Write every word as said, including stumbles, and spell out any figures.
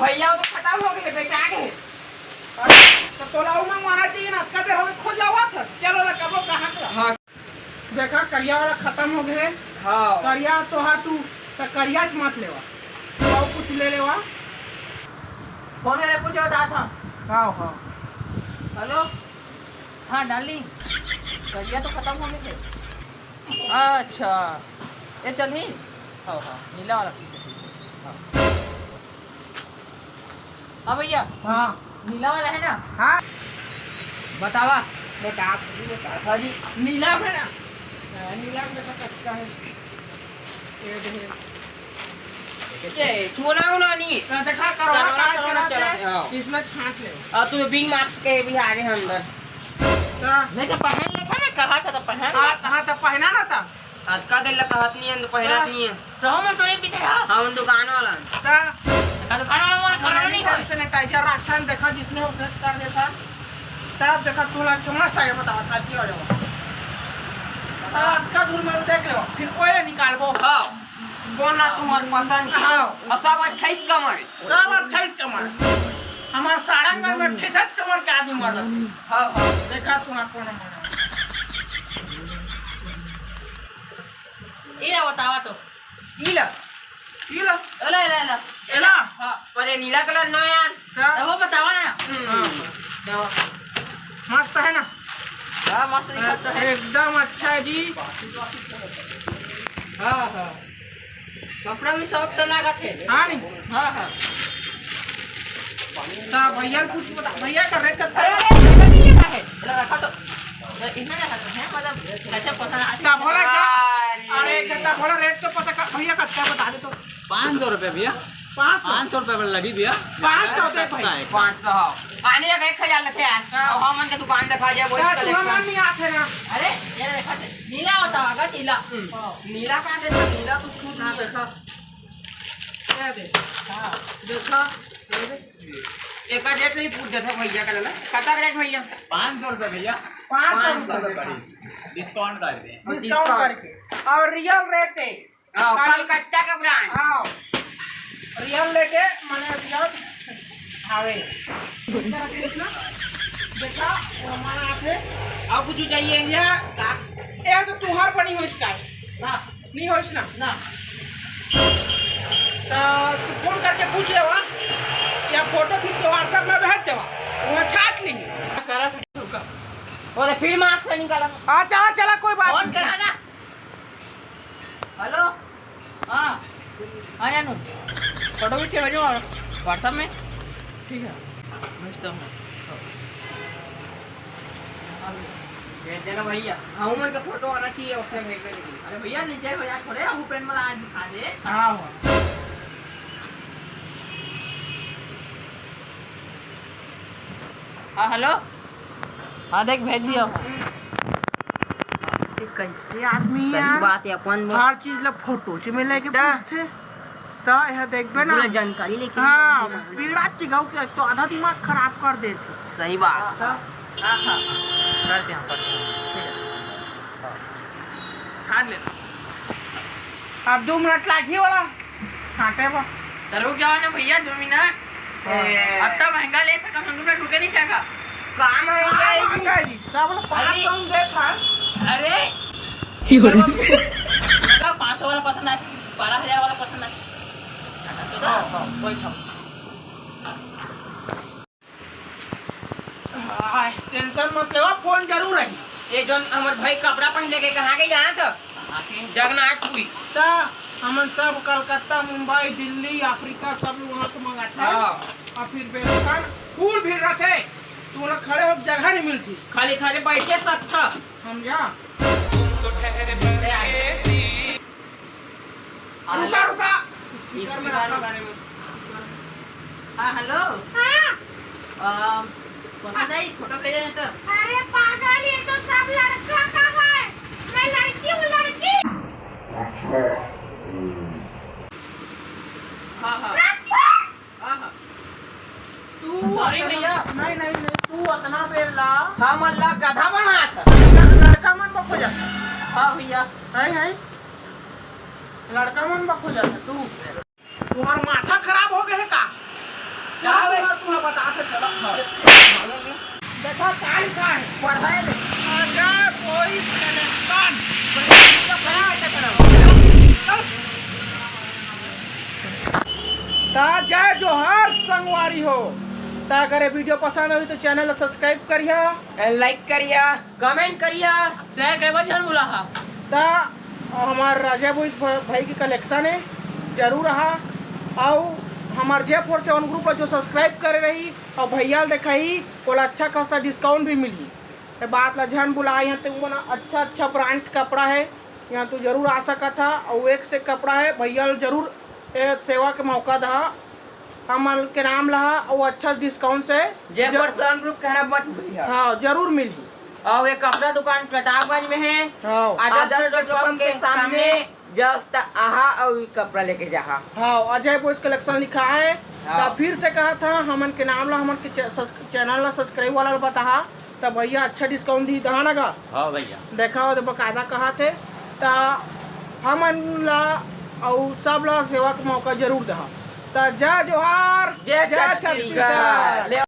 भैया, वो तो खतम हो गए, बेचा गए। तो तोला उमा माना चाहिए ना, कदे हो खोज लावा था। चलो ना, कबो कहाँ का? हाँ। देखा, करिया वाला खतम हो गए। हाँ। करिया तो हा तू, तो करिया च मत लेवा। और कुछ ले लेवा। फोन करे पूछे बता था। हाँ, हाँ। हेलो। हाँ डार्लिंग, करिया तो खतम हो गए थे। अच्छा, ये चल ही। हाँ, हाँ, नीला वाला ठीक है, ठीक है। हाँ। हाँ भैया। हाँ। नीला वाला है ना? हाँ। बतावा। बेटा, आप भी बता। हाँ जी। नीला है ना? हाँ, नीला में देखा कच्चा है। ये देखिए। ये चूना उना नहीं। ना देखा, करोड़ा करोड़ा का करोड़ा चला चला है। हाँ। इसमें छांट ले। और तू बिंग मार्क्स के भी आ गए अंदर। हाँ। नहीं तो पहन लेता ना, कहा था तो पहन हाँ, लेता। हाँ, तो पहना ना था। आज का दिन लगा हाथ नहीं है, तो पहना हाँ। नहीं है। तो हम तो एक भी थे, हाँ। हाँ, उन दुकान वाला। ता? का दुकान वाला, वो दुकान नहीं है। Sanitizer राशन देखा, जिसने उसे कर देखा। तब देखा, तू लाग के मस्त आगे बतावा, खाती हो जाओ। हाँ, आज का दूर में देख लो, फिर कोई निकालबो। हाँ। बोलना तुम्हार पसंद की। हाँ। और सब अट्ठाईस कमर। सब अट्ठाईस कमर। हमार सारंग में अट्ठाईस कमर के आदमी मर रहे। हाँ, हाँ। देखा, सुना, कौन है? ये बतावा तो। ई ला। ई ला। एला, एला, एला। एला? हाँ। पर ये नीला colour ना यार। का? तो वो बतावा ना। हम्म। हाँ। मस्त है ना? हाँ, मस्त दिखता है। एकदम अच्छा है जी। हाँ, हाँ। कपड़ा भी soft ना रखे। हाँ, नहीं। हाँ, हाँ। तो भैया कुछ बता, भैया का rate कितना अरे, है? अरे, ये क्या है? रखा तो। तो इसमें ना है, मतलब, कैसे पसंद आ का बोला क्या? अरे। अरे, कितना बोला rate तो पता कर, भैया का क्या बता दे तो। पाँच सौ रुपये भैया। पाँच सौ? पाँच सौ रुपये में लगी भैया। पाँच सौ दे सस्ता भाई। है। पाँच सौ, हाँ। आने का एक हजार लेते हैं। हाँ। अब हम उनके दुकान दिखा जाए, वही यार, collection। तुम्हारा नहीं आते ना। अरे, ये देखा थे। नीला होता होगा, नीला। हम्म। हाँ। नीला का देखा, नीला तो खुद नहीं देखा। क्या दे? हाँ। देखा, ये दे। एक rate नहीं पूछ देते भैया का लेना। कितना rate भैया? पाँच सौ रुपये भैया। पाँच सौ पाँच सौ रुपये रुपये। Discount कर दे। Discount करके। और real rate है। हाँ, खाली कलकत्ता का brand। हाँ। Real rate है, माने real आवे। देखा, वो हमारा हाथ है। और कुछ चाहिए? या, ये तो तुम्हार पर नहीं हो इसका। हाँ। नहीं होइस ना? ना। तो तू फोन करके पूछ लेवा, या फोटो खींच के WhatsApp में भेज देवा, वहाँ छाट लेंगे। करा था तुमका। वो तो फिर मास्क से निकाला। हाँ, चला, चला, कोई बात फोन नहीं। करा ना। हेलो। हाँ। हाँ, जानू। फोटो खींच के भेजो WhatsApp में। ठीक है। भेजता हूँ। भेज देना भैया, हम उमन का फोटो आना चाहिए उसमें भेजने के लिए। अरे भैया, नीचे भैया थोड़े, भूपेन वाला आज दिखा दे। हाँ, हाँ। हाँ, हेलो। हाँ, देख, भेज दिया। ये कैसे आदमी है सही यार? बात है, अपन में हर चीज ला फोटो च में लेके पूछते। तो यह देखबे ना। पूरा जानकारी लेके हाँ, पीड़ा चिगाऊ के तो आधा दिमाग खराब कर देते। सही बात। तो हाँ, हाँ, हाँ। करते हैं, करते हैं। ठीक है। हाँ। छाट लेना। अब दो मिनट लागी वाला छाटे बा। तो रुक जाओ ना भैया, दो मिनट। हाँ। ए, अतना महंगा ले था, कम से कम रुके नहीं सका। काम है, हाँ, क्या है? महंगा है जी। सब लोग पाँच सौ अरे। में देता। अरे। क्यों रे? पाँच सौ वाला पसंद आया कि बारह हजार वाला पसंद आया? हाँ, हाँ, वही था। आय, tension मत लेवा, फोन जरूर आई। ये जोन हमर भाई कपड़ा पहन लेके कहाँ के जाना था? कहाँ के? जगन्नाथपुरी। ता हमन सब कलकत्ता, मुंबई, दिल्ली, अफ्रीका, सब लोग वहाँ से मंगाता है। हाँ। और फिर बेचता है, फुल भीड़ रहते, तू लोग खड़े हो जगह नहीं मिलती। खाली खाली बैठे सकता। समझा? तो ठहर परदेसी। रुका, रुका। इस speaker में रखा। हाँ, हेलो। हाँ। अ, पसंद आई? फोटो भेजे हैं तो। अरे पागल, ये तो सब लड़का का है। मैं लड़की हूँ, लड़की। हाँ, हाँ। रख। हाँ, हाँ। तू sorry अतना, भैया। नहीं, नहीं, नहीं, तू अतना बेर ला। हमन ला गधा बनात। लड़का मन बक हो जाता। हाँ भैया। है, है। लड़का मन बक हो जाता तू। तुम्हार माथा खराब हो गए है का? देखो, का लिखा है? पढ़ाई में। Ajay boys collection. ता जय जोहार संगवारी हो। ता अगर ये वीडियो पसंद होई तो चैनल ला सब्सक्राइब करिहा, लाइक करिहा, कमेंट करिहा, शेयर करवा झन भुलाहा। ता हमार राजा बोइस भ-, भाई के कलेक्शन है, जरूर आहा। अउ हमार जे फोर सेवन ग्रुप ला जो सब्सक्राइब करे रही अउ भैया ला देखाही, ओला अच्छा खासा डिस्काउंट भी मिलही। ये बात ला झन भुलाहा, यहाँ तुमन अच्छा अच्छा ब्रांड कपड़ा है, यहाँ तू जरूर आ सकत हा। अउ एक से कपड़ा है, भैया ला जरूर ए सेवा के मौका दहा, हमन के नाम लहा अउ अच्छा डिस्काउंट से जय ज- परसोन ग्रुप कहना मत भूलिहा। हाँ, जरूर मिलही। अउ ये कपड़ा दुकान प्रतापगंज में है, हाँ। आदर्श आदर्श पेट्रोल पंप के सामने। जस्ट आहा अउ ई कपड़ा लेके जाहा। हाँ, अजय बोइस कलेक्शन लिखा है। हाँ। तो फिर से कहा था, हमन के नाम ला, हमन के चे-, सब्स-, चैनल ला सब्सक्राइब वाला ला बताहा, त भैया अच्छा डिस्काउंट दी दहा ना गा। हाँ भैया। देखा हो तो बकायदा कहा थे, त हमन ला अउ सब ला सेवा के मौका जरूर दहा। त जय जोहार, जय जय छत्तीसगढ़। छत्तीसगढ़। ले